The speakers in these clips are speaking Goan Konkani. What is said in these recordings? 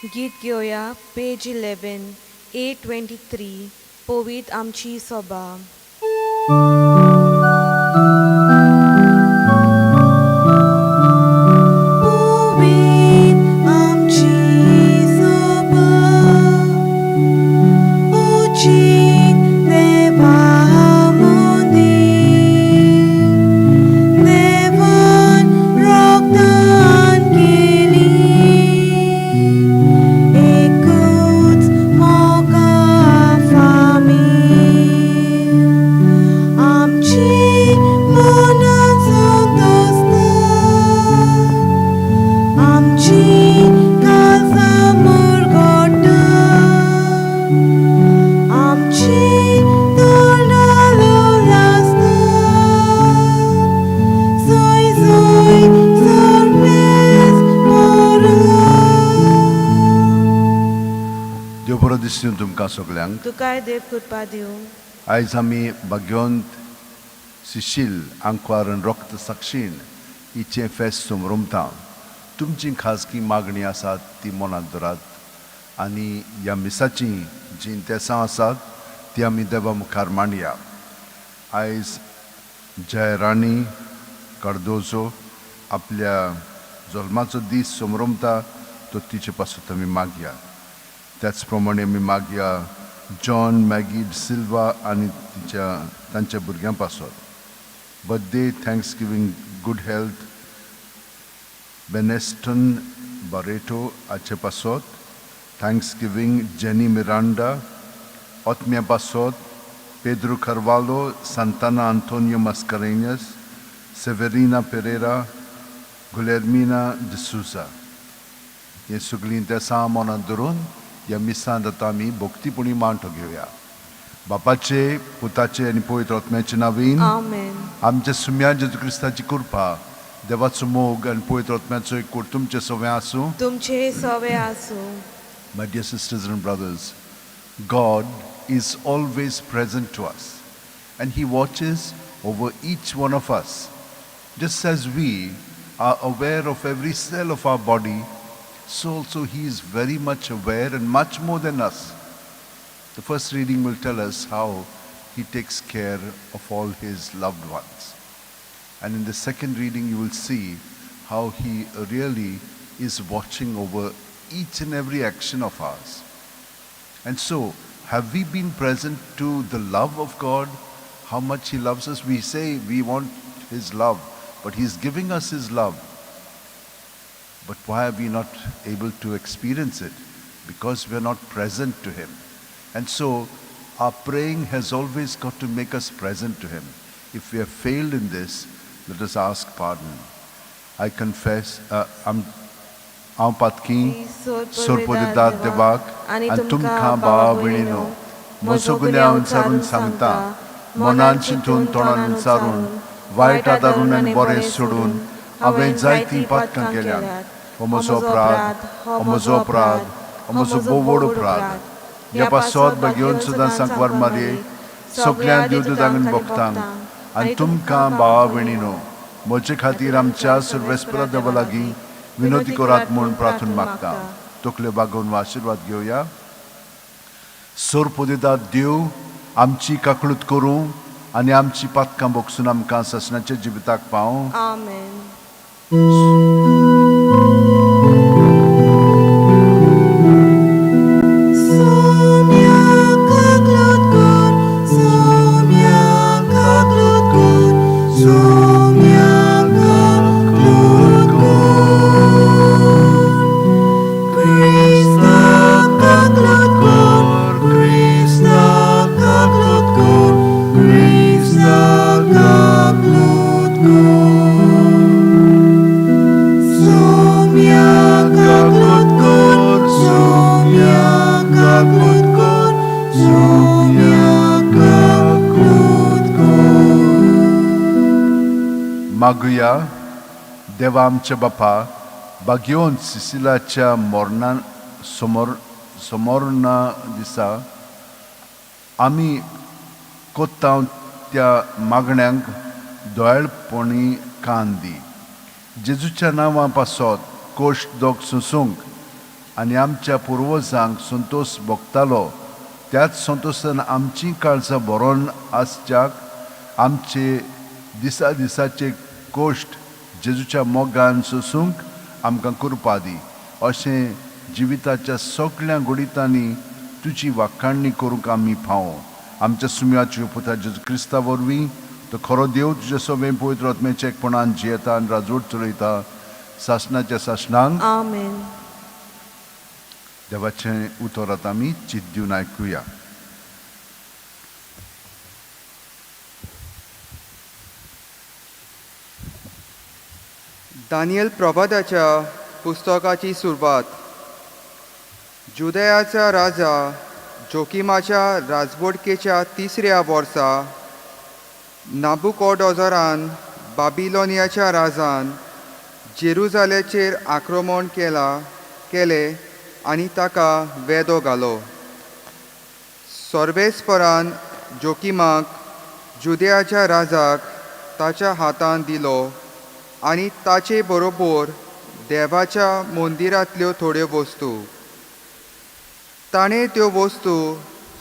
गीत घेवया पेज 11 A23 पवीत आमची सभा. पवीत आमची सभा उचीत देवा मदीं देवान रक्तान केली एकूच मोगा फामील आमची मनां संतोषता आमची काळजां मुरगोटा आमची तोंडां लोळासता सोय सोय सर्वेस मोरा. देव बरो दिसूं तुमकां सगल्यांक. तुकाय देव कृपा दिवं. आयज आमी भाग्यवंत सिशील आंकवार रक्त साक्षीण हिचें फेस्त समरमता. तुमची खाजगी मागणी आसात ती मनांत धरात आनी ह्या मिसाचीं जीं तेसां आसात ती आमी देवा मुखार मांडया. आयज जयराणी कार्दोजो आपल्या जल्माचो दीस समरमता, तो तिचे पासत आमी मागया. त्याच प्रमाणे आमी मागया जॉन मॅगी सिल्वा आनी तिच्या तांच्या भुरग्यां पासत. Birthday thanksgiving, good health Beneston Barreto हाचे पासत. थँक्सगिवींग जेनी मिरांडा ओतम्या पासत. पेद्रो कार्वालो, सांताना आंतोनियो मस्करेन्यस, सेवेरिना पेरेरा, गुलेर्मिना डिसूजा हे सगळीं तेसां मनांत धरून ह्या मिसांत आतां आमी भक्तीपणी मांटो घेवया. बापाचे, पुताचे आनी पवित्र आत्म्याचे नावीन. आमेन. आमच्या सुम्या जेजू क्रिस्ताची कृपा, देवाचो मोग आनी पवित्र आत्म्याचो एकवट तुमचे सगळें आसूं. तुमचे सवे आसूं. My dear sisters and brothers, God is always present to us and He watches over each one of us. Just as we are aware of every cell of our body, so also He is very much aware and much more than us. The first reading will tell us how He takes care of all His loved ones. And in the second reading, you will see how He really is watching over each and every action of ours. And so, have we been present to the love of God? How much He loves us? We say we want His love, but He's giving us His love. But why are we not able to experience it? Because we are not present to Him. And so, our praying has always got to make us present to Him. If we have failed in this, let us ask pardon. I confess, हांव पातकी सोरपोदिदाद देवाक आनी तुमकां भावा भयणीनो म्हजो गुन्यांव विचारून सांगता. मनान चिंतून, तोंडान विचारून, वायट आदारून आनी बरें सोडून हांवें जायतीं पातकां केल्यांत. हो म्हजो अपराध, हो म्हजो अपराध, हो म्हजो भोव व्हड अपराध. ह्या पासत भाग्यवंत सदां सांकवार मारये, सगळ्या देवदूतांक आनी भक्तांक आनी तुमकां भावा भयणीनो म्हजे खातीर आमच्या सर्वेस्परा देवा लागीं विनवती करात म्हूण प्रार्थना मागता. तकल्यो बागोवन आशिर्वाद घेवया. सोरपोदिदाद देव आमची काकळूत करूं आनी आमची पातकां बोगसून आमकां ससनाच्या जिविताक पावूं. आमेन. सोम्या काकळूत कर, सोम्या काकळूत कर, सोम्या काकळूत कर. क्रिस्ता काकळूत कर, क्रिस्ता काकळूत कर, क्रिस्ता काकळूत कर. सोम्या काकळूत कर, सोम्या काकळूत कर, सोम्या काकळूत कर. मागुया. देवा आमच्या बापा, भाग्यवंत सिसिलाच्या मरणा समोर समोरना दिसा आमी कोत्ताव त्या मागण्यांक दोळपणी कान दी. जेजूच्या नांवा पासत कोश्ट दोग सोंसूंक आनी आमच्या पुर्वजांक संतोस भोगतालो त्याच संतोसान आमचीं काळजां भरोन आसच्याक आमचे दिसा दिसाचे कश्ट जेजूच्या मोगान सोसूंक आमकां कृपा दी. अशें जिविताच्या सगळ्या घडितांनी तुजी वाखाणणी करूंक आमी पावों. आमच्या सुम्या तुज्या पुता जेजू क्रिस्ता वरवीं, तो खरो देव, तुज्या सवें पवित्र आत्म्याच्या एकपणान जियेता आनी राजवट चलयता सासणाच्या सासणांक. आमेन. देवाचें उतर आतां आमी चित दिवन आयकुया. दानियल प्रभाताच्या पुस्तकाची सुरवात. जुदयाचा राजा जोकिमाच्या राजवटकेच्या तिसऱ्या वर्सा नाबुकोडोजरान बाबिलोनियाच्या राजान जेरुजालेचेर आक्रमण केलें आनी ताका वेदो घालो. सर्वेस्परान जोकिमाक जुदयाच्या राजाक ताच्या हातान दिलो आनी ताचे बरोबर देवाच्या मंदिरांतल्यो थोड्यो वस्तू. ताणें त्यो वस्तू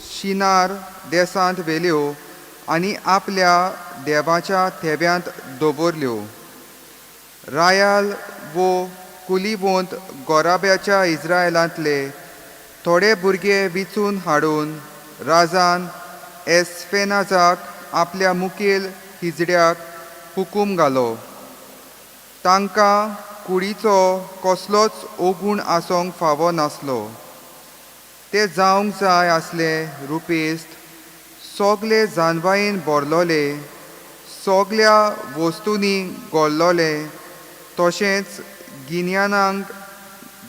शिनार देसांत व्हेल्यो आनी आपल्या देवाच्या थेब्यांत दवरल्यो. रायाल वो कुलिवोंत गोराब्याच्या इस्रायलांतले थोडे भुरगे विचून हाडून राजान एस्फेनाजाक आपल्या मुखेल हिजड्याक हुकूम घालो. तांकां कुडीचो कसलोच ओगूण आसूंक फावो नासलो. ते जावंक जाय आसले रुपेस्त, सगले जानवायेन भरलोले, सगल्या वस्तूंनी गोल्लोले, तशेंच गिन्यानाक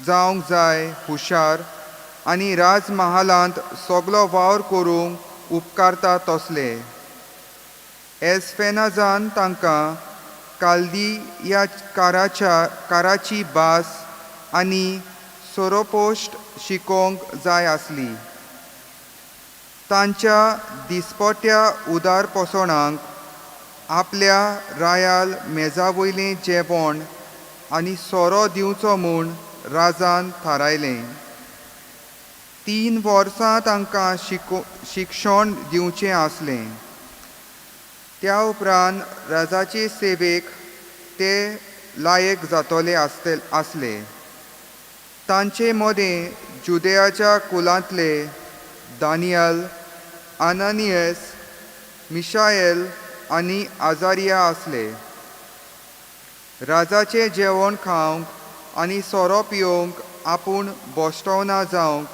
जावंक जाय हुशार आनी राजमहालांत सगलो वावर करूंक उपकारता तसले. एस्फेनाजान तांकां काल्दिया काराची भास आनी सोरोपोस्ट शिकोवंक जाय आसली. तांच्या दिसपट्या उदारपोसणांक आपल्या रायाल मेजा वयलें जेवण आनी सोरो दिवचो म्हूण राजान थारायलें. 3 वर्सां तांकां शिक्षण दिवचें आसलें. त्या उपरांत राजाचे सेवेक ते लायक जातले आसले. तांचे मदें जुदयाच्या कुलांतले दानियल, अनानियस, मिशाएल आनी आजारिया आसले. राजाचें जेवण खावंक आनी सोरो पिवंक आपूण बोश्टवना जावंक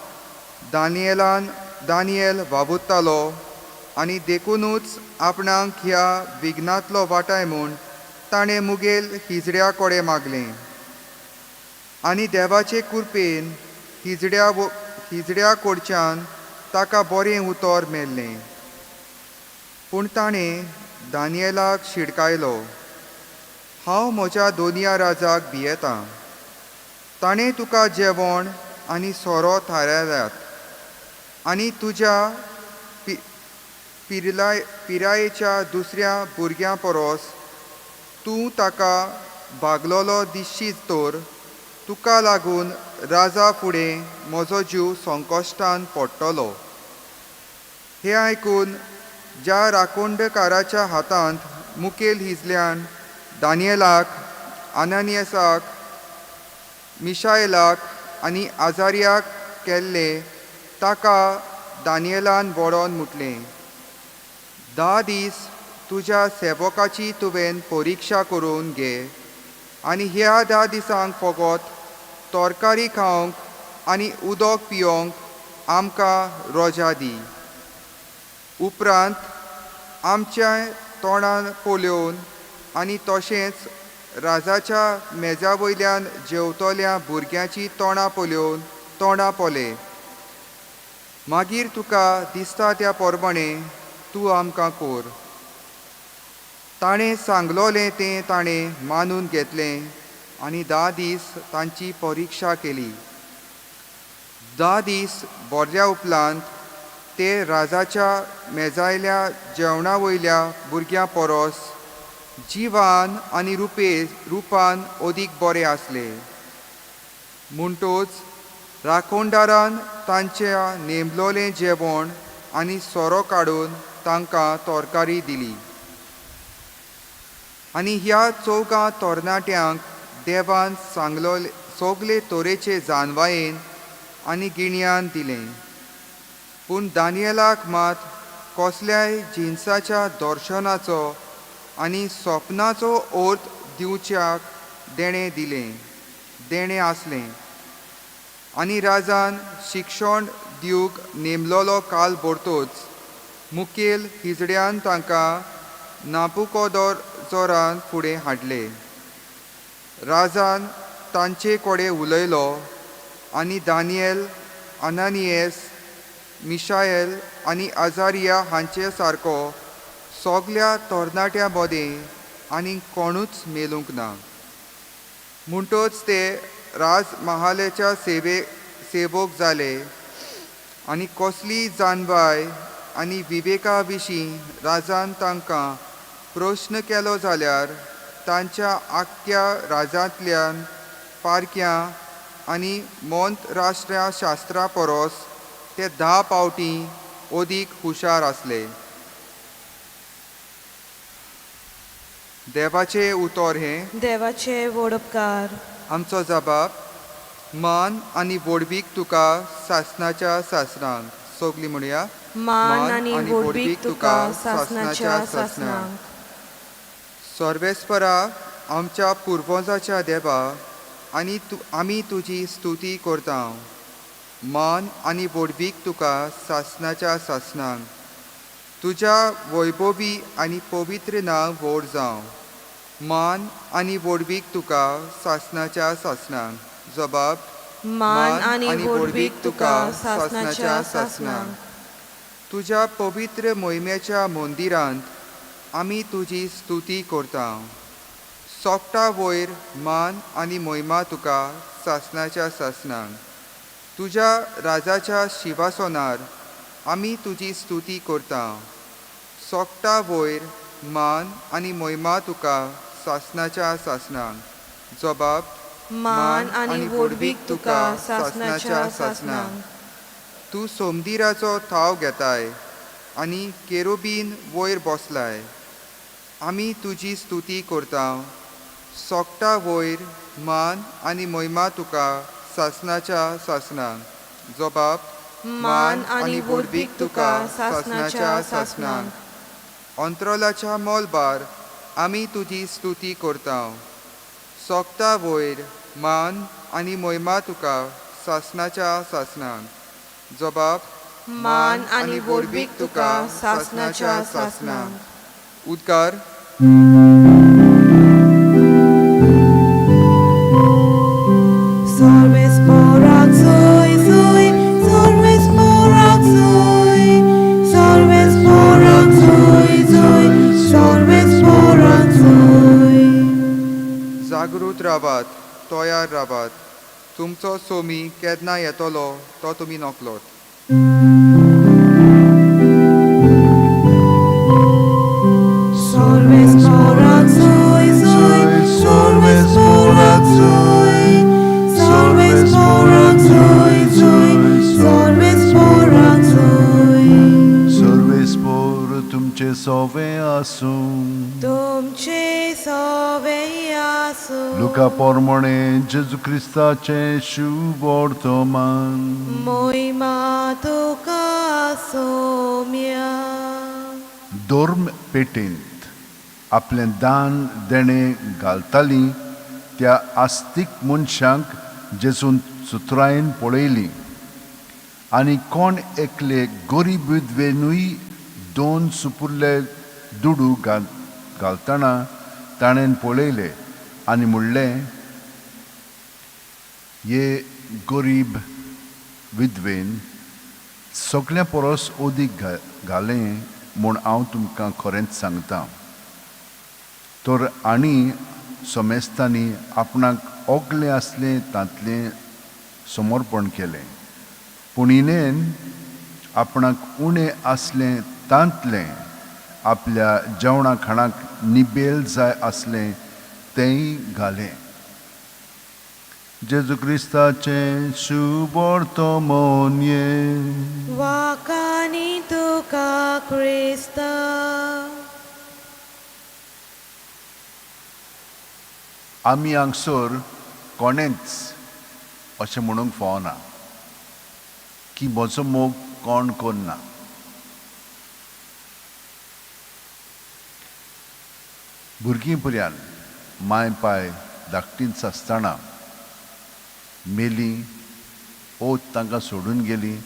दानियल वावुरतालो आनी देखुनूच आपणाक ह्या विघ्नांतलो वाटाय म्हूण ताणें मुगेल हिजड्या कडेन मागलें. आनी देवाचे कृपेन हिजड्या कडच्यान ताका बरें उतर मेळ्ळें. पूण ताणें दानियलाक शिडकायलो, हांव म्हज्या दोनया राजाक भियेतां. ताणें तुका जेवण आनी सोरो थारायल्यात आनी तुज्या पिरायेच्या दुसऱ्या भुरग्यां परस तूं ताका भागलोलो दिसशीच तर तुका लागून राजा फुडें म्हजो जीव संकश्टान पडटलो. हें आयकून ज्या राखोंडकाराच्या हातांत मुखेल हिजल्यान दानियलाक, अनानियसाक, मिशायलाक आनी आजारियाक केल्ले ताका दानियलान वडोन म्हटलें, 10 दीस तुज्या सेवकाची तुवें परिक्षा करून घे आनी ह्या 10 दिसांक फकत तरकारी खावंक आनी उदक पिवंक आमकां रोजा दी. उपरांत आमच्या तोंडान पळोवन आनी तशेंच राजाच्या मेजा वयल्यान जेवतल्या भुरग्यांची तोंडां पळोवन तोंडां पळय. मागीर तुका दिसता त्या प्रमाणे तूं आमकां कोर. ताणें सांगलोलें तें ताणें मानून घेतलें आनी 10 दीस तांची परिक्षा केली. 10 दीस भरल्या उपरांत ते राजाच्या मेजायल्या जेवणा वयल्या भुरग्यां परस जिवान आनी रुपान अदीक बरे आसले. म्हणटोच राखणदारान तांच्या नेमलोलें जेवण आनी सोरो काडून तांकां तोरकारी दिली. आनी ह्या चौगां तरणाट्यांक देवान सांगलोले सगले तरेचे जानवायेन आनी गिन्यान दिलें. पूण दानियलाक मात कसल्याय जिनसाच्या दर्शनाचो आनी सपनाचो अर्थ दिवच्याक देणें दिलें देणें आसलें. आनी राजान शिक्षण दिवंक नेमलोलो काल भरतोच मुखेल हिजड्यान तांकां नापुकोदोर जोरान फुडें हाडले. राजान तांचे कडेन उलयलो आनी दानियल, अनानियस, मिशायल आनी अजारिया हांचे सारको सगल्या तरणाट्यां मदें आनी कोणूच मेलूंक ना. म्हणटच ते राजमहालाच्या सेवे सेवक जाले आनी कसली जानवाय आनी विवेका विशीं राजान तांकां प्रश्न केलो जाल्यार तांच्या आख्ख्या राजांतल्यान पारक्यां आनी मोंत राष्ट्रा शास्त्रा परस ते 10 पावटी अदीक हुशार आसले. देवाचें उतर हें. देवाचे वडपकार. आमचो जबाब, मान आनी व्हडवीक तुका सासणाच्या सासणांक. सगलीं म्हणया. मान आनी व्हडवीक तुका सासणाच्या सासणांक. सर्वेस्परा, आमच्या पुर्वजाच्या देवा, आनी तूं आमी तुजी स्तुती करता. मान आनी व्हडवीक तुका सासणाच्या सासणांक. तुज्या वैभवी आनी पवित्र नांव व्हड जावं. मान आनी व्हडवीक तुका सासणाच्या सासणांक. जबाब, मान आनी व्हडवीक तुका सासणाच्या सासणांक. तुज्या पवित्र मोहिमेच्या मंदिरांत आमी तुजी स्तुती करता. सोकटा वयर मान आनी मोहिमा तुका सासणाच्या सासणांक. तुज्या राजाच्या शिवासनार आमी तुजी स्तुती करता. सोकटा वयर मान आनी मोहिमा तुका सासणाच्या सासणांक. जबाब, मान आनी व्हडवीक तुका सासणाच्या सासणांक. तूं सोमदिराचो थाव घेताय आनी केरोबीन वयर बसलाय. आमी तुजी स्तुती करता. सोकटा वयर मान आनी मोहिमा तुका सासणाच्या सासणांक. जबाब, मान आनी व्हडवीक तुका सासणाच्या सासणांक. अंतरोलाच्या मोलबार आमी तुजी स्तुती करता. सोकता वयर मान आनी मोहिमा तुका सासणाच्या सासणांक. जबाब, मान आनी व्हडवीक तुका सासणाच्या सासणांक. उद्गार. सर्वेस्पराक जोय जोय, सर्वेस्पराक जोय, सर्वेस्पराक जोय जोय, सर्वेस्पराक जोय. जागृत रावात, तयार रावात. तुमचो सोमी केन्ना येतलो तो तुमी नकलोत. सर्वेस्पराक जोय जोय, सर्वेस्पराक जोय, सर्वेस्पराक जोय जोय, सर्वेस्पराक जोय. सर्वेस्पोर तुमचे सोवे आसूं. तुमचे सवे आसूं. लुका पोरमोणे जेजू क्रिस्ताचें शुभ वर्तमान. मोहिमा तुका सोम्या. धर्म पेटेंत आपलें दान देणें घालतालीं त्या आस्तीक मनशांक जेजून चतुरायेन पळयलीं आनी कोण एकले गरीब विधवेनूय दोन सुपुल्ले दुडू घालतना ताणें पळयले आनी म्हणलें, हे गरीब विधवेन सगळ्या परस अदीक घालें म्हूण हांव तुमकां खरेंच सांगता. तर आनी समेस्तांनी आपणाक ओगलें आसलें तांतलें समर्पण केलें, पूण हिणेन आपणाक उणें आसलें तांतलें आपल्या जेवणा खाणाक निबेल जाय आसलें तेंय घालें. जेजू क्रिस्ताचें शुभोर्तमोन्ये. वाकानी तुका क्रिस्ता. आमी हांगसर कोणेंच अशें म्हणूंक फावना की म्हजो मोग कोण करना. भुरगीं पर्यान माय पाय धाकटींच आसतना मेलीं ओ तांकां सोडून गेलीं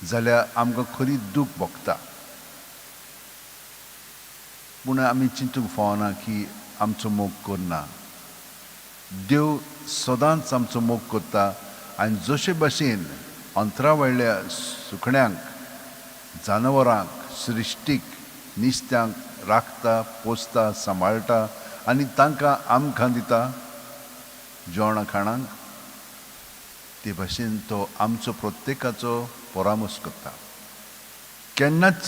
जाल्यार आमकां खरी दूख भोगता. पूण आमी चिंतूंक फावना की आमचो मोग करना. देव सदांच आमचो मोग करता आनी जशे भाशेन अंतरा वयल्या सुकण्यांक, जानवरांक, सृश्टीक, निस्त्यांक राखता, पोसता, सांबाळटा आनी तांकां आमकां दिता जेवणा खाणांक, ते भाशेन तो आमचो प्रत्येकाचो परामर्श करता. केन्नाच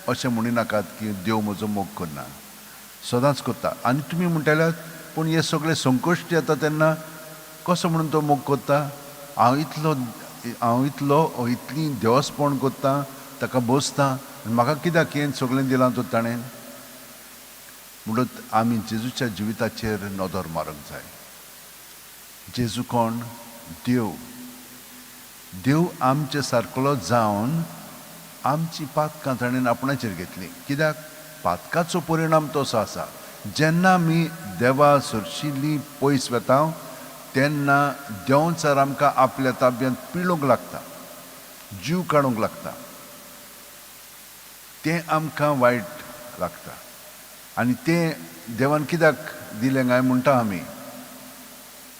अशें म्हणिनाकात की देव म्हजो मोग करना, सदांच करता. आनी तुमी म्हणटाल्यात पूण हे सगळे संकश्ट येता तेन्ना कसो म्हणून तो मोग करता? हांव इतलो इतली देवस्पण करता, ताका बसता आनी म्हाका कित्याक हें सगळें दिलां तर ताणें? म्हणून आमी जेजूच्या जिविताचेर नदर मारूंक जाय. जेजू कोण? देव. देव आमचे सारकलो जावन आमची पातकां ताणें आपणाचेर घेतली. कित्याक? पातकाचो परिणाम तसो आसा. जेन्ना आमी देवा सरशिल्ली पयस वता तेन्ना देंवचार आमकां आपल्या ताब्यांत पिळूंक लागता, जीव काडूंक लागता. तें आमकां वायट लागता आनी तें देवान कित्याक दिलें काय म्हणटा आमी.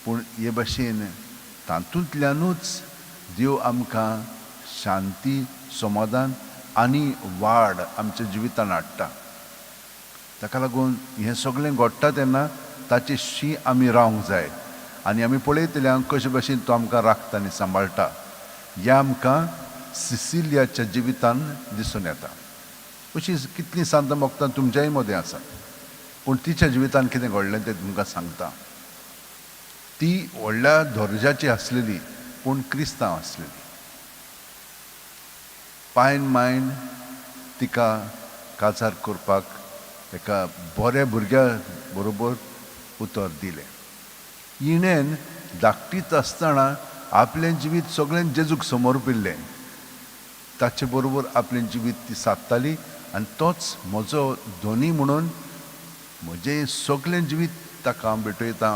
पूण हे भाशेन तातूंतल्यानूच देव आमकां शांती, समाधान आनी वाड आमच्या जिवितान हाडटा. ताका लागून हें सगळें घडटा तेन्ना ताचे शी आमी रावंक जाय आनी आमी पळयतले कशे भाशेन तो आमकां राखता आनी सांबाळटा. हें आमकां सिसिलियाच्या जिवितान दिसून येता. अशीं कितलीं सांतां भक्तां तुमच्याय मदें आसात, पूण तिच्या जिवितान कितें घडलें तें तुमकां सांगता. ती व्हडल्या दर्जाची आसलेली पूण क्रिस्तांव आसलेली. पायन मायन तिका काजार करपाक एका बऱ्या भुरग्या बरोबर उतर दिलें. हिणेन धाकटीच आसतना आपलें जिवीत सगळें जेजूक समर्पिल्लें. ताचे बरोबर आपलें जिवीत ती सादताली आनी तोच म्हजो धनी म्हणून म्हजें सगळें जिवीत ताका हांव भेटयता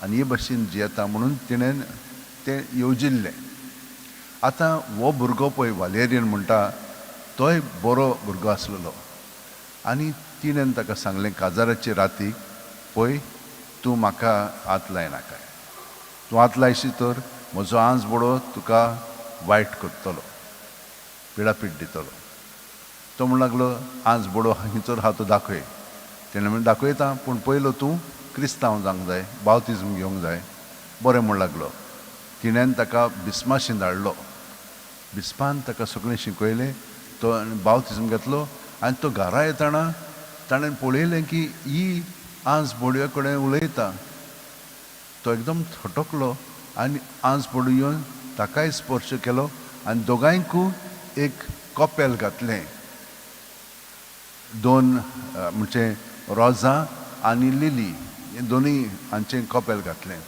आनी हे भाशेन जियेता म्हणून तिणें तें येवजिल्लें. आतां हो भुरगो पळय वालेरियन म्हणटा तोय बरो भुरगो आसलेलो आनी तिणें ताका सांगलें काजाराचे रातीक पळय तूं म्हाका हात लायनाकाय, तूं हात लायशी तर म्हजो आंज बोडो तुका वायट करतलो, पिडापीड दितलो. तो म्हण लागलो आंज बोडो हिचोर हात तो दाखय. तेणें म्हणलें दाखयता पूण पयलो तूं क्रिस्तांव जावंक जाय, बावतिज्म घेवंक जाय. बरें म्हण लागलो. तिणें ताका बिस्माशी धाडलो. बिस्पान ताका सगळें शिकयलें, तो बावतिज्म घेतलो आनी तो घरा येतना ताणें पळयलें की ही आंज बोडये कडेन उलयता. तो एकदम थटकलो आनी आंज बोडो येवन ताकाय स्पर्श केलो आनी दोगांयकूय एक कपेल घातलें, दोन म्हणजे रोजां आनी लिली हे दोनूय हांचें कपेल घातलें.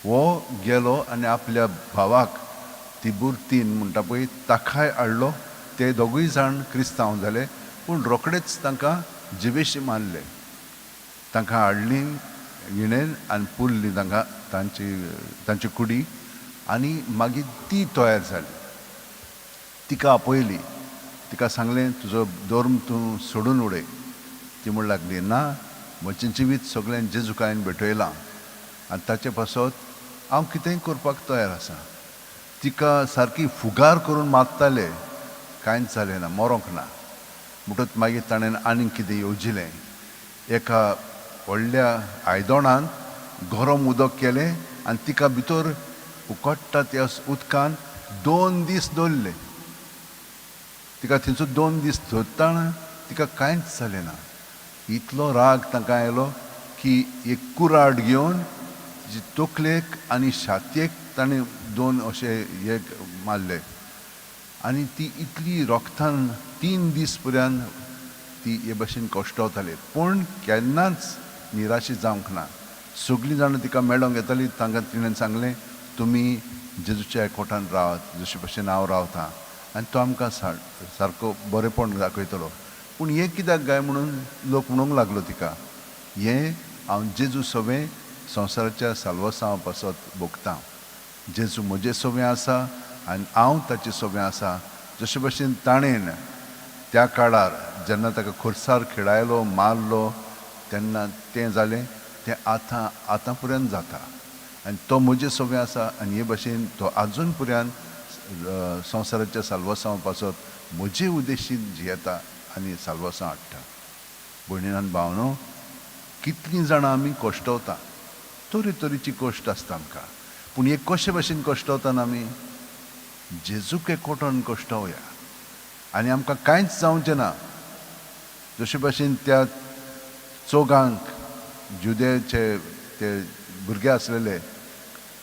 हो गेलो आनी आपल्या भावाक तिबुर्तीन म्हणटा पळय ताकाय हाडलो. ते दोगूय जाण क्रिस्तांव जाले पूण रोखडेच तांकां जिवेशी मारले. तांकां हाडली हिणेन आनी पुरली तांकां तांची तांची कुडी आनी मागीर ती तयार जाली. तिका आपयली, तिका सांगलें तुजो धर्म तूं सोडून उडय. ती म्हण लागली ना, म्हजें जिवीत सगळें जेजूक हांवें भेटयलां आनी ताचे पासत हांव कितेंय करपाक तयार आसा. तिका सारकी फुगार करून मारताले, कांयच जालें ना, मरोंक ना. म्हणटच मागीर ताणें आनीक कितें येवजिलें. एका व्हडल्या आयदोणांत गरम उदक केलें आनी तिका भितर उकडटा त्या उदकान 2 दीस दवरलें. तिका थंयसर 2 दीस दवरतना तिका कांयच जालें ना. इतलो राग तांकां आयलो की एक कुराड घेवन तिचे तकलेक आनी छातयेक ताणें दोन अशे हे मारले आनी ती इतली रोगतान 3 दीस पर्यंत ती हे भशेन कश्टवताली. पूण केन्नाच निराशी जावंक ना. सगळीं जाणां तिका मेळोंक येताली, तांकां तिणें सांगलें तुमी जेजूच्या एकवटान रावात जशे भशेन हांव रावतां आनी तो आमकां सारको बरेपण दाखयतलो. पूण हें कित्याक काय म्हणून लोक म्हणूंक लागलो तिका, हें हांव जेजू सवें संवसाराच्या साल्वासांव पासत भोगतां, जेजू म्हजे सवें आसा आनी हांव ताचे सवें आसा. जशे भशेन ताणें त्या काळार जेन्ना ताका खुर्सार खेळायलो मारलो तेन्ना तें जालें, तें आतां आतां पर्यंत जाता आनी तो म्हजे सवें आसा आनी हे भशेन तो आजून पर्यंत संवसाराच्या साल्वासांव पासत म्हजे उद्देशीन जियेता आनी साल्वासांव हाडटा. भयणीन भावनो, कितलीं जाणां आमी कश्टवता, तरेतरेची कश्ट आसता आमकां, पूण हे कशे भशेन कश्टवतना आमी जेजूक एकवटून कश्टवया आनी आमकां कांयच जावचें ना. जशे भशेन त्या चोगांक जुदेचे ते भुरगे आसलेले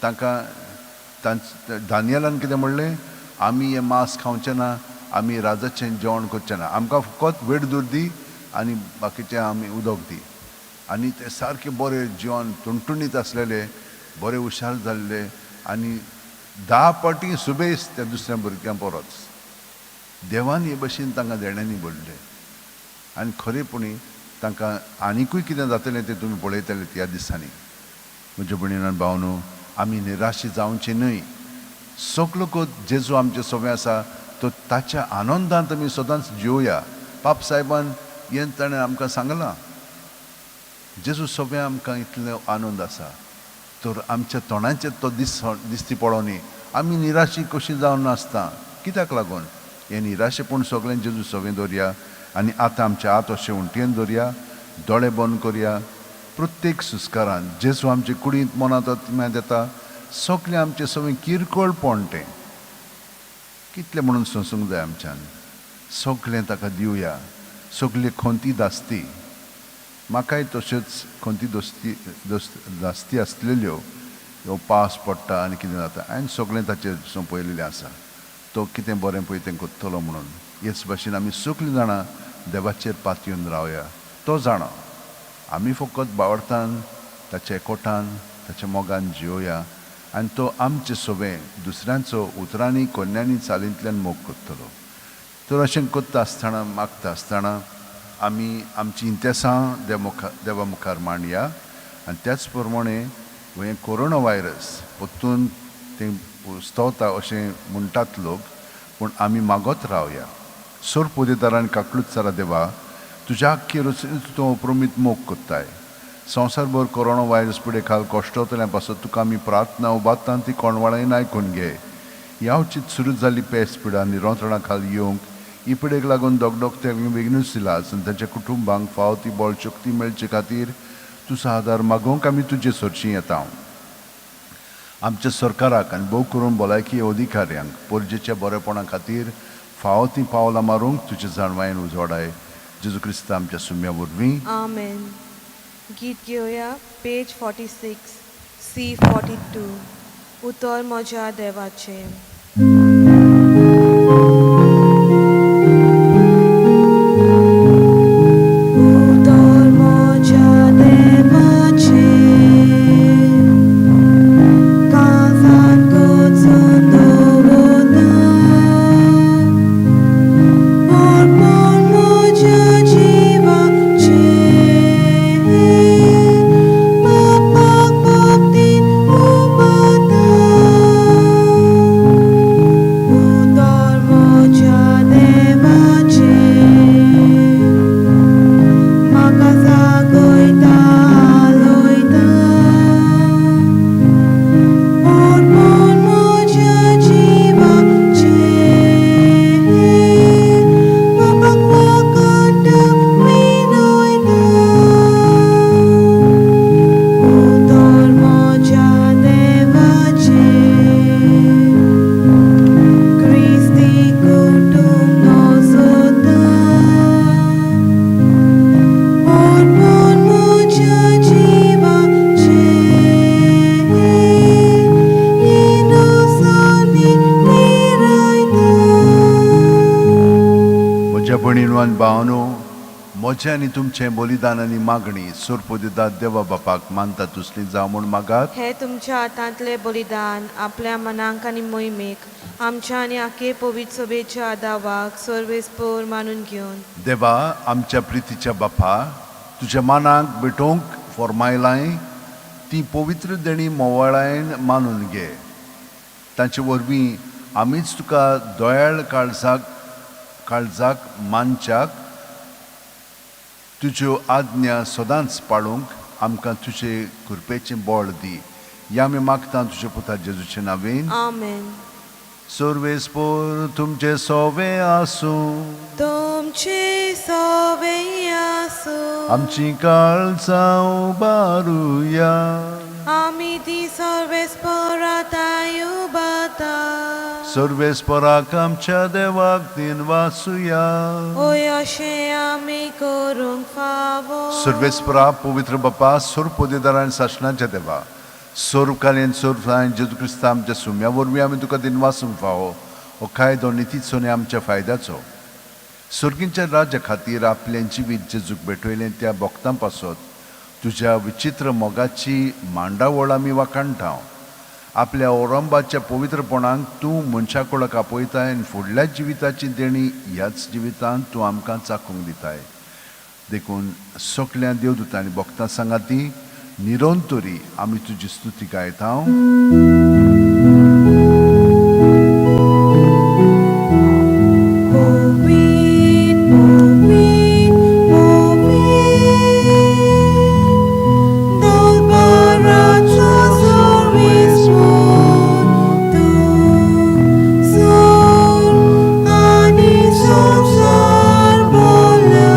तांकां दानियलान कितें म्हणलें, आमी हें मांस खावचें ना, आमी राजाचें जेवण करचें ना, आमकां फकत वेडदूर दी आनी बाकीचें आमी उदक दी. आनी ते सारके बरे जेवण टुणटुणीत आसलेले, बरे हुशार जाल्ले आनी 10 पाटी सुबेस त्या दुसऱ्या भुरग्यां परस. देवान हे भशेन तांकां देण्यांनी भरले आनी खरेपणी तांकां आनिकूय कितें जातलें तें तुमी पळयतले त्या दिसांनी. म्हज्या भयणीन भावनो, आमी निराशी जावचे न्हय. सगलो जेजू आमचे सवें आसा तो ताच्या आनंदांत आमी सदांच जिवया. पाप साहेबान हें ताणें आमकां सांगलां, जेजू सवें आमकां इतलो आनंद आसा तर आमच्या तोंडाचेर तो दिसती पडोनी. आमी निराशी कशी जावन नासता, कित्याक लागून हें निराशेपण सगळें जेजू सवें दवरया आनी आतां आमच्या हात अशें उंटयेन दवरया, दोळे बंद करया. प्रत्येक सुस्कारान जेजू आमचे कुडींत मनांत आत्म्यांत येता, सगळें आमचें सगळें किरकोळपण तें कितलें म्हणून सोंसूंक जाय आमच्यान. सगळें ताका दिवया, सगळी खंती दास्ती. म्हाकाय तश्योच खंती दोस्ती दास्ती आसलेल्यो, ह्यो पावस पडटा आनी कितें जाता, हांवें सगळें ताचेर सोंपयलेलें आसा, तो कितें बरें पळय तें करतलो म्हणून. हेच भाशेन आमी सगळीं जाणां देवाचेर पातयेवन रावया. तो जाणा आमी फकत बावडतान ताच्या एकवटान ताच्या मोगान जियोया आनी तो आमचे सवें दुसऱ्यांचो उतरांनी कोन्यांनी चालींतल्यान मोग करतलो. तर अशें करता आसतना मागता आसतना आमी आमची इंतेसां देवा मुखार मांडया आनी त्याच प्रमाणे हें कोरोना व्हायरस परतून तें उस्तवता अशें म्हणटात लोक, पूण आमी मागत रावया. सोर पुदेदारान काकलूत सारा देवा, तुज्या आख्खे रचणेचो तूं अप्रमीत मोग करताय. संवसारभर कोरोना व्हायरस पिडे खाल कश्टवतल्या पासत तुका आमी प्रार्थना उबारता ती कोणवाळायन आयकून घे. ह्या सुरू जाल्ली पेस पिडा निरंत्रणा खाल येवंक ही पिडेक लागून दोगदोगत्याक बेगीनूच इलाज आनी तांच्या कुटुंबांक फावो ती बळ शक्ती मेळचे खातीर तुजो आदार मागोवंक आमी तुजे सरशी येता. आमच्या सरकाराक आनी भोव करून भलायकी अधिकाऱ्यांक परजेच्या बरेपणा खातीर फावो ती पावलां मारूंक तुजे जाणवायेन उजवाडाय. जेजू क्रिस्ता आमच्या सुम्या वरवीं, आमेन. गीत घेवया पेज 46 C 42, उतर म्हज्या देवाचें. उतर म्हज्या देवाचें काळजांत गचून दवरता, बरपण म्हज्या जिवाचें, बापाक भक्तीन उबारता. म्हजें आनी तुमचें बलिदान आनी मागणी सोरपोदिदा देवा बापाक मानता तुसली जावं म्हूण मागात. हे तुमच्या हातांतले बलिदान आपल्या मनांक आनी मोहिमेक आमच्या आनी आखे पवित्र सभेच्या आदावाक सर्वेस्पोर मानून घेवन. देवा आमच्या प्रितीच्या बापा, तुज्या मानाक भेटोवंक फॉर्मायलांय ती पवित्र देणी मोवाळायन मानून घे. तांचे वरवीं आमीच तुका दयाळ काळजाक काळजाक मानच्याक तुज्यो आज्ञा सदांच पाळूंक आमकां तुजे कृपेचें बळ दी. या आमी मागता तुज्या पुता जेजूचे नांवेन. आमेन. सर्वेस्पोर तुमचे सोवे आसूं. तुमचे सोवे आसूं. आमची काळजां उबारुया. आमी ती सर्वेस्पोराताय उबाता. सर्वेस्पोराक आमच्या देवाक दिनवासुया. ओय अशें आमी करूंक फावो. सर्वेस्परा पवित्र बापा, सोरपोदेदार आनी सासणाच्या देवा, सोरकालीन सोरसायन जेजू क्रिस्ता आमच्या सुम्या वरवीं आमी तुका दिनवासूंक फावो. हो कायदो नितीचो आनी आमच्या फायद्याचो. सर्गींच्या राज्या खातीर आपलें जिवीत जेजूक भेटयलें त्या भक्तां पासत तुज्या विचित्र मोगाची मांडावळ आमी वाखाणटा. आपल्या ओरंबाच्या पवित्रपणाक तूं मनशा कुळाक आपयताय आनी फुडल्या जिविताची देणी ह्याच जिवितांत तूं आमकां चाखूंक दिताय. देखून सगळ्या देवदूतांनी भक्तां सांगाती निरंतरी आमी तुजी स्तुती गायता. पवित्र पवित्र पवित्र दलबाराचो सर्वेस्पोर तूं, सोर आनी संवसार भरला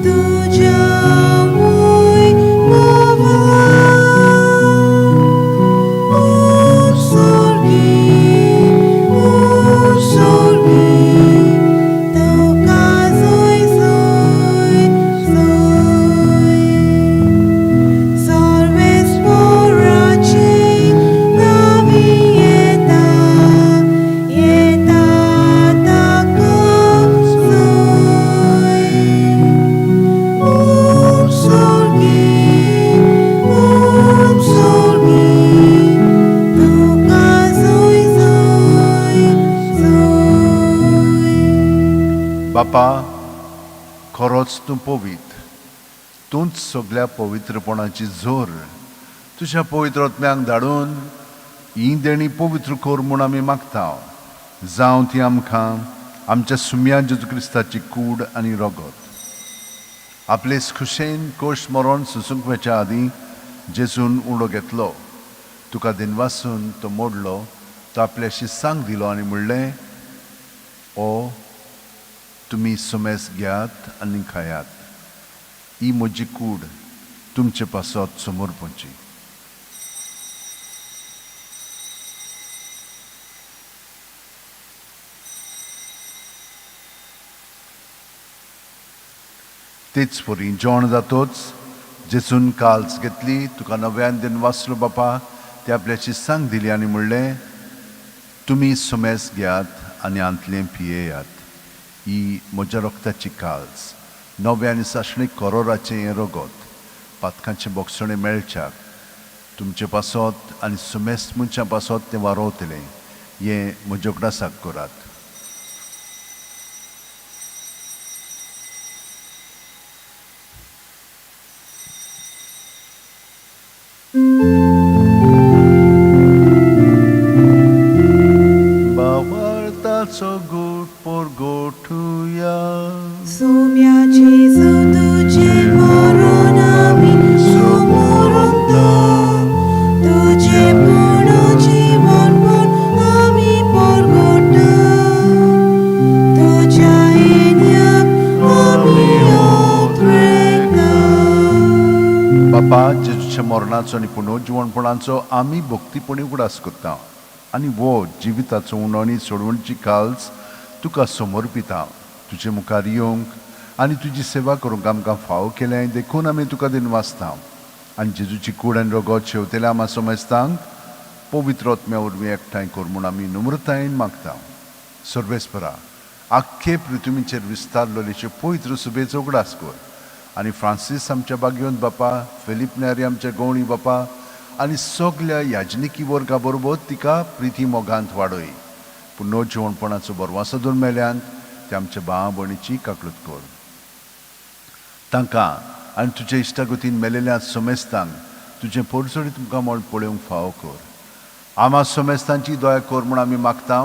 तुज्या मोगान. उत्सर्गी उत्सर्गी तुका जय जय जय. सर्वेस्पोराचे नांवी येता येता ताका जय. उत्सर्गी उत्सर्गी तुका जय जय जय. बापा, खरोच तूं पवित्र, तूंच सगळ्या पवित्रपणाची जोर. तुज्या पवित्र आत्म्यांक धाडून ही देणी पवित्र कर म्हूण आमी मागता. जावं ती आमकां आमच्या सुम्या जेजू क्रिस्ताची कूड आनी रगत. आपले खुशेन कोश मरोन सुसूंक वचच्या आदीं जेजून उडो घेतलो, तुका दिनवासून तो मोडलो, तो आपल्या शिस्सांक दिलो आनी म्हणलें, ओ तुमी सुमेस घेयात आनी खायात. ही म्हजी कूड तुमचे पासत समर्पणची. तेच परी जेवण जातोच जेजून काल्स घेतली, तुका नव्यान दिनवासलो बापा, ते आपल्या शिस्सांक दिली आनी म्हणलें, तुमी सुमेस घेयात आनी आंतलें पियेयात. ही म्हज्या रक्ताची काल्स, नव्या आनी सासणीक करोराचें हें रगत पातकांचें बोगसणें मेळच्याक तुमचे पासत आनी सुमेस मनशां पासत तें वारोवतलें. हें म्हज्या उगडासाक करात. बावळताचो गोट पोरगोठुया. सोम्या जेजू तुजें मरण आमी समोरता, तुजें पुनर्जीवनपण आमी परगटा, तुज्या येण्याक आमी ओत्रेता. बापा, जेजूच्या मरणाचो आनी पुनर्जिवणपणाचो आमी भक्तीपणी उगडास करता आनी वो जिविताचो उणो आनी सोडवणची काल्स तुका समर्पिता. तुजे मुखार येवंक आनी तुजी सेवा करूंक आमकां फावो केलें देखून आमी तुका दिनवासता. आनी जेजूची कूड आनी रगत शेवतेल्या आमा समजतांक पवित्र आत्म्या वरवीं एकठांय कर म्हूण आमी नम्रतायेन मागता. सर्वेस्परा आख्खे पृथ्वीचेर विस्तारलेलेचे पवित्र सुबेचो उगडास कर आनी फ्रांसीस आमच्या बागयोन बापा, फिलीप नेरी आमच्या गवळी बापा आनी सगल्या याजनिकी वर्गा बरोबर तिका प्रिती मोगांत वाडय. पूण नो जेवणपणाचो बरवासो दोन मेल्यान ते आमच्या भावा भयणीची काकळूत कर. तांकां आनी तुज्या इश्टागतीन मेलेल्या समेस्तांक तुजें पोरसोडी तुमकां म्हण पळोवंक फावो कर. आमा समेस्तांची दया कर म्हूण आमी मागता.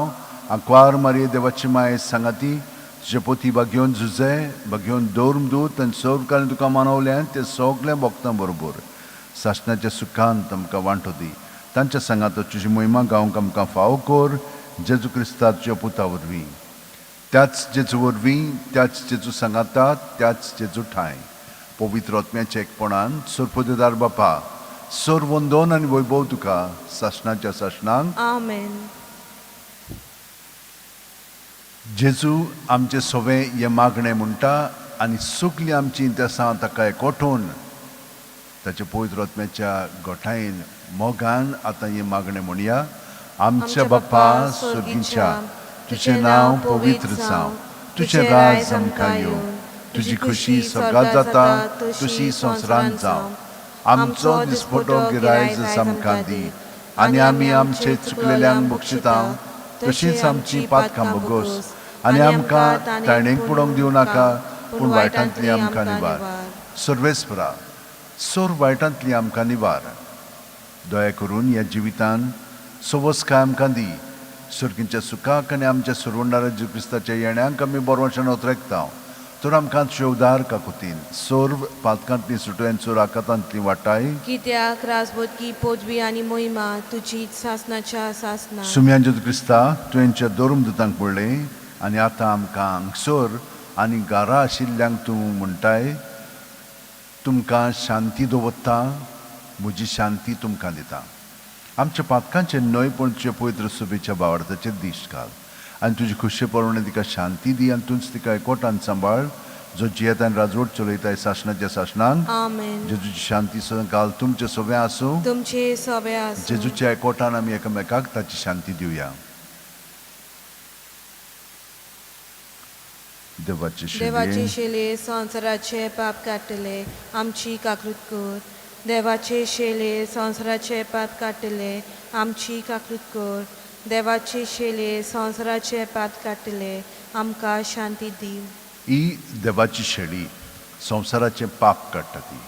आंकवार मारये देवाची माये सांगाती तुजे पोती बागेवन झुजे बागेवन दवरून दूत आनी सर्व तुका मानवल्यान ते सगळ्या भक्तां बरोबर सासणाच्या सुखान आमकां वांटो दी. तांच्या सांगात तुजी मोहिमा गावंक आमकां फावो कर जेजू क्रिस्ता तुज्या पुता वरवीं. त्याच जेजू वरवीं, त्याच जेजू सांगाता, त्याच जेजू ठांय पवित्र आत्म्याच्या एकपणान सरपदेदार बापा सर वंदन आनी वैभव तुका सासणाच्या सासणांक. आमेन. जेजू आमचे सवे हें मागणें म्हणटा आनी सगलीं आमचीं इंतेसां ताका एकवटून ताच्या पवित्र आत्म्याच्या गोठायेन मोगान आतां हें मागणें म्हणया. आमच्या बापा सर्गीच्या, तुजें नांव पवित्र जावं, तुजें राज आमकां येवं, तुजी खुशी स्वर्गांत जाता तशी संवसारांत जावं. आमचो दिसपटो गिरायज आमकां दी आनी आमी आमचे चुकलेल्यांक बक्षिता तशीच आमची पातकां भोगोस आनी आमकां ताणेक पडोवंक दिवं नाका पूण वायटांतली आमकां निवार. सर्वेस्परा सोर वायटांतली आमकां निवार. दया करून ह्या जिवितान सवसकाय आमकां दी. सर्गीच्या सुखाक आनी आमच्या सरवंडारा जेजू क्रिस्ताच्या येण्यांक आमी बरवशान ओतरेकता तर आमकां तुजे उदार काकुतीन सर्व पातकांतली सुटोयन चोर आकातांतली वाटाय. कित्याक राजबोधकी पदवी आनी मोहिमा तुजी सासणाच्या सासना. सुम्यान जेजू क्रिस्ता तुवेंच्या दोरूम दुतांक पडलें आनी आतां आमकां हांगसर आनी घरा आशिल्ल्यांक तूं म्हणटाय, तुमकां शांती दवरता, म्हजी शांती तुमकां दिता. आमच्या पातकांचेर न्हय पूण तुजे पवित्र सुबेच्या भावार्थाचेर दिश्ट घाल आनी तुजी खुशे प्रमाणे तिका शांती दी आनी तूंच तिका एकवटान सांबाळ जो जियेता आनी राजवट चलयताय सासणाच्या सासणांक. आमेन. जेजूची शांती सदां काल तुमचे सगळें आसूं. तुमचे सगळे आसूं. जेजूच्या एकवटान आमी एकामेकाक ताची शांती दिवया. देवाची देवाचे शेली शेले संवसाराचे पाप काडटले आमची काकृत कर. देवाचे शेले संवसाराचे पाप काडटले आमची काकृत कर. देवाचे शेले संवसाराचे पाप काडटले आमकां शांती दी. ही देवाची शेळी संवसाराचें पाप काडटा. ती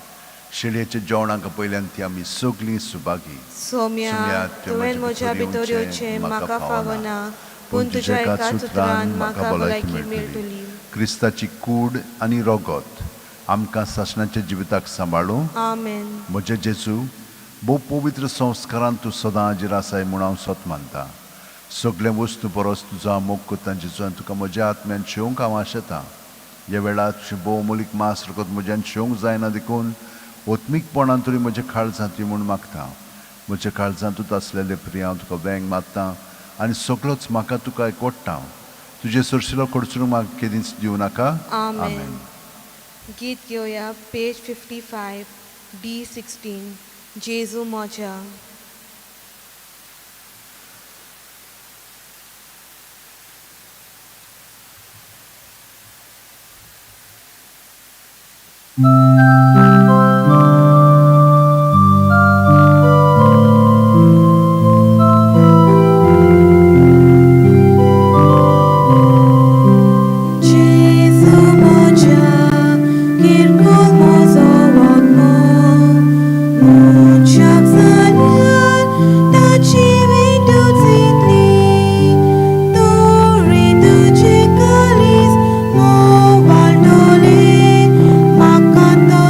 शेळयेच्या जेवणाक पयल्यान ती आमी सगळीं सुभागी. सोम्या, तुवें म्हज्या भितर येवचें म्हाका फावना, पूण तुज्या एकाच उतरान म्हाका भलायकी मेळटली. क्रिस्ताची कूड आनी रगत आमकां सासणाच्या जिविताक सांबाळूं. आमेन. म्हजे जेजू, भोव पवित्र संस्कारान तूं सदां हाजीर आसाय म्हूण हांव सत मानता. सगळें वस्तू परस तुजो हांव मोग करता जेजू आनी तुका म्हज्या आत्म्यान शेवंक हांव आशेतां. ह्या वेळार तुजें भोव अमोलीक मांस रगत म्हज्यान शेवंक जायना देखून ओत्मीकपणान तरी म्हज्या काळजांत म्हूण मागता. म्हज्या काळजांतूच आसलेले प्रिय हांव तुका वेंग मारता आनी सगळोच म्हाका तुका एकवट्टा. तुजे सरशिलो कडसरूंक म्हाका केदींच दिवं नाका. आमेन. गीत घेवया पेज 55 D16 जेजू म्हज्या. जेजू म्हज्या किरकोळ म्हजो आत्मो मनशाक जाल्यार ताची वेटू जितली तोरी तुजे काळीज मोवाळटलें म्हाका तो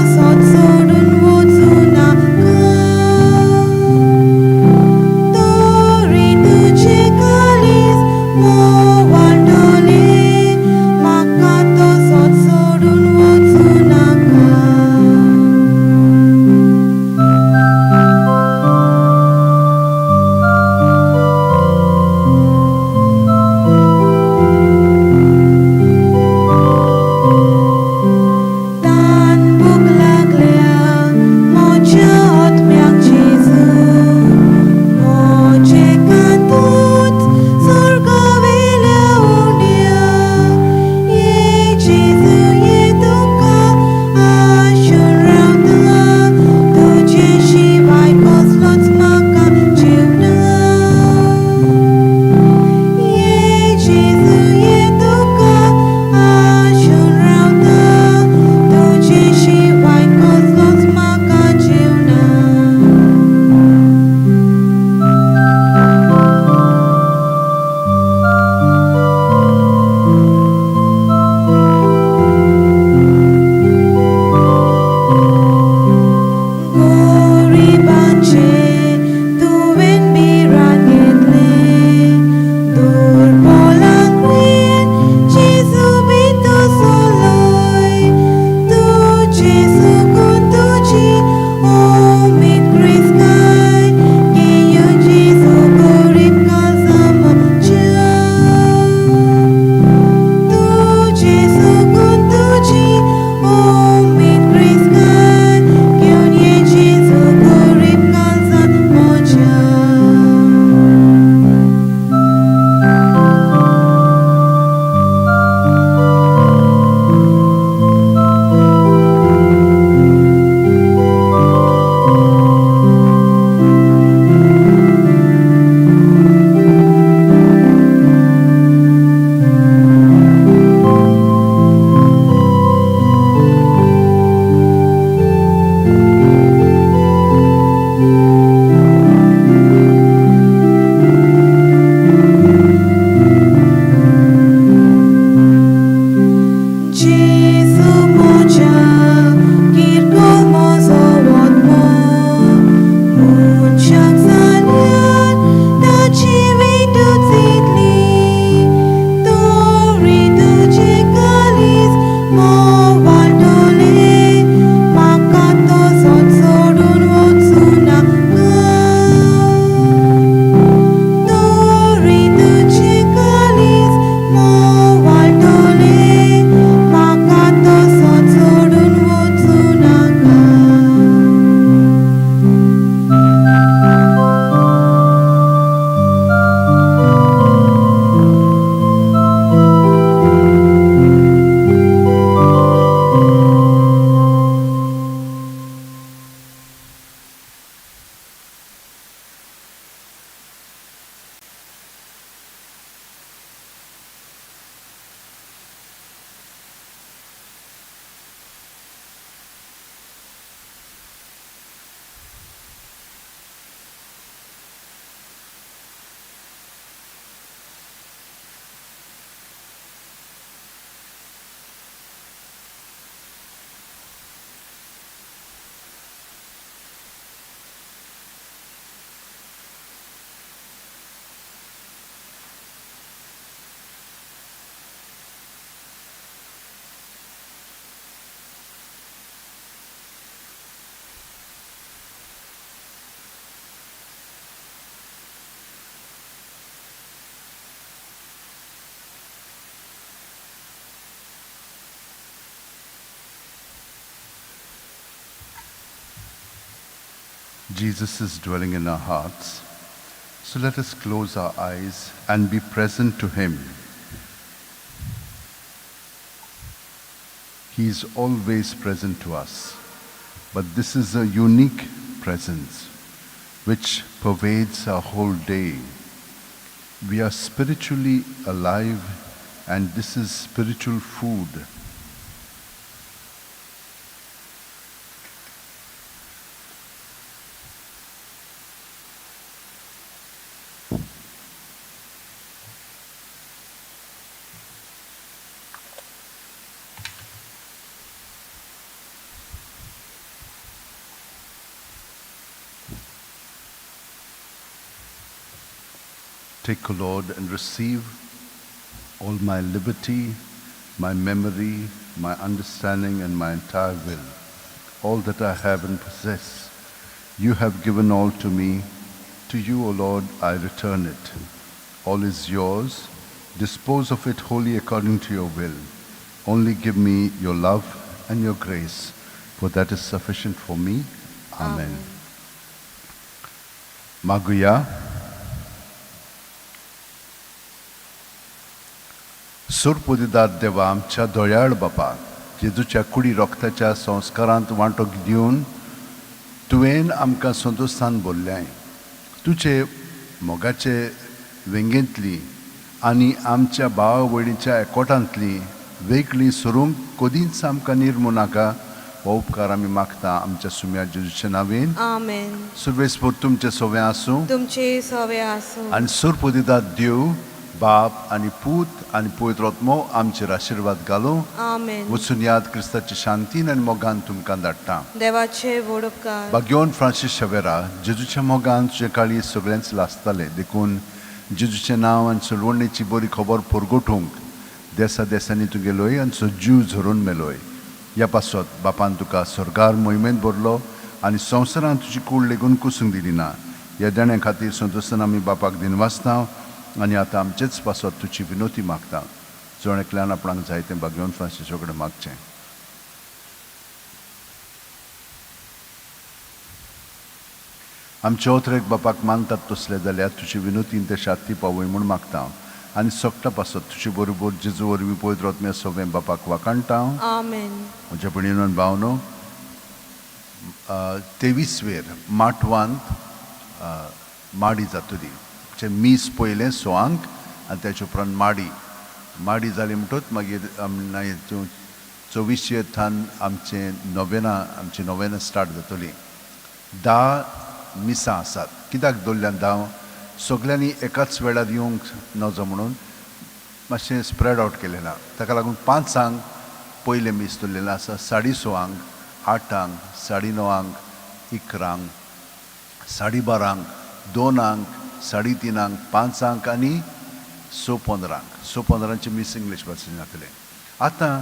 Jesus is dwelling in our hearts, so let us close our eyes and be present to Him. He is always present to us, but this is a unique presence which pervades our whole day. We are spiritually alive, and this is spiritual food. Take, O Lord, and receive all my liberty, my memory, my understanding, and my entire will, all that I have and possess. You have given all to me. To you, O Lord, I return it. All is yours. Dispose of it wholly according to your will. Only give me your love and your grace, for that is sufficient for me. Amen. Maguya. सुरपुदिदार देवा आमच्या दोयाळ बापा, जेजूच्या कुडी रोखताच्या संस्कारांत वांटो दिवन तुवें आमकां संतोशान बोल्ल्याय. तुजे मोगाचे वेंगेंतली आनी आमच्या भाव भयणीच्या एकवटांतली वेगळी सरूंक कदींच आमकां निर्मू नाका, हो उपकार आमी मागता आमच्या सुम्या जेजूच्या नांवेन. आमेन. सुर्वेस्पोर तुमचें सवें आसूं. तुमचे सवे आसूं. आनी सुरपुदिदार देव बाप आनी पूत आनी पवित्र आत्मो आमचेर आशिर्वाद घालूं. आमेन. वचून याद क्रिस्ताच्या शांतीन आनी मोगान तुमकां धाडटा. देवाचे व्हड उपकार. बाग्योन फ्रांसीस शवेरा, जेजूच्या मोगान तुजें काळीज सगळेंच लासतालें, देखून जेजूचें नांव आनी सोडवणेची बरी खबर परगटूंक देसा देसांनी तूं गेलोय आनी सो जीव झरून मेलोय. ह्या पासत बापान तुका स्वर्गार मोहिमेंत भरलो आनी संवसारांत तुजी कूड लेगून कुसूंक दिली ना. ह्या देण्या खातीर संतोशान आमी बापाक दिनवासता आनी आतां आमचेच पासत तुजी विनोती मागता. जण एकल्यान आपणाक जाय तें बाग्योन फ्रांसिसा कडेन मागचें. आमच्या ओतरेक बापाक मानतात तसले जाल्यार तुजी विनोतीन ते शांती पावय म्हूण मागता आनी सगटा पासत तुजे बरोबर जेजू वरवीं पवित्र आत्म्या सगळें बापाक वाखाणटा. आमेन. म्हज्या भयणीनो भावनो, 23 वेर माटवांत माडी जातली. मीस पयलें 6 आनी त्याच्या उपरांत माडी. माडी जाली म्हणटकच मागीर 24 थान आमचें नोवेना, आमची नोवेना स्टार्ट जातली. 10 मिसां आसात. कित्याक दवरल्यान 10? सगल्यांनी एकाच वेळार येवंक नजो म्हणून मातशें स्प्रेड आवट केलें ना. ताका लागून 5 पयलें मीस दवरलेलें आसा, 6:30, 8, 9:30, 11, 12:30, 2, 3:30, 5 आनी 6:15. 6:15 मीस इंग्लीश भाशेन जातलें. आतां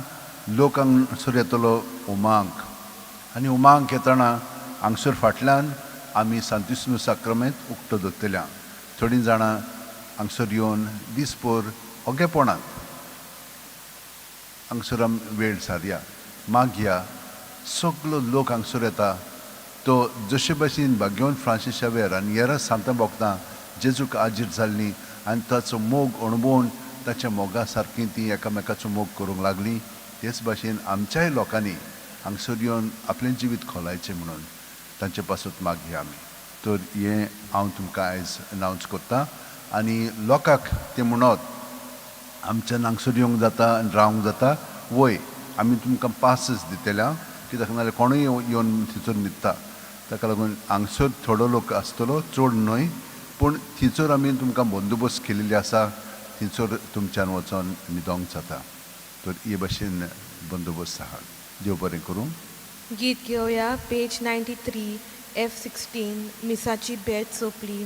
लोक हांगसर येतलो उमांक आनी उमांक येतना हांगसर फाटल्यान आमी सांतिस्मू साक्रमेंत उक्तो दवरतल्या. थोडीं जाणां हांगसर येवन दीसभर ओगेपणांत हांगसर आमी वेळ सारया. मागया सगलो लोक हांगसर येता तो जशे भाशेन भाग्योन फ्रांसीस शावेर आनी हेर सांतां भोगतां जेजूक आजीर जाल्ली आनी ताचो मोग अणभवून ताच्या मोगा सारकी ती एकामेकाचो मोग करूंक लागली, तेच भाशेन आमच्याय लोकांनी हांगसर येवन आपलें जिवीत खोलायचें म्हणून तांचे पासत मागया आमी. तर हें हांव तुमकां आयज अनावन्स करता आनी लोकांक तें म्हणत आमच्यान हांगसर येवंक जाता आनी रावंक जाता वय, आमी तुमकां पासच दितल्या कित्याक नाजाल्यार कोणूय येवन थंयसर न्हिदता. ताका लागून हांगसर थोडो लोक आसतलो, चड न्हय, पूण थंयसर आमी तुमकां बंदोबस्त केलेली आसा, थंयसर तुमच्यान वचोन न्हिदोंक जाता. तर हे भाशेन बंदोबस्त आहा. देव बरें करूं. गीत घेवया पेज 93 F16 मिसाची बेट सोंपली.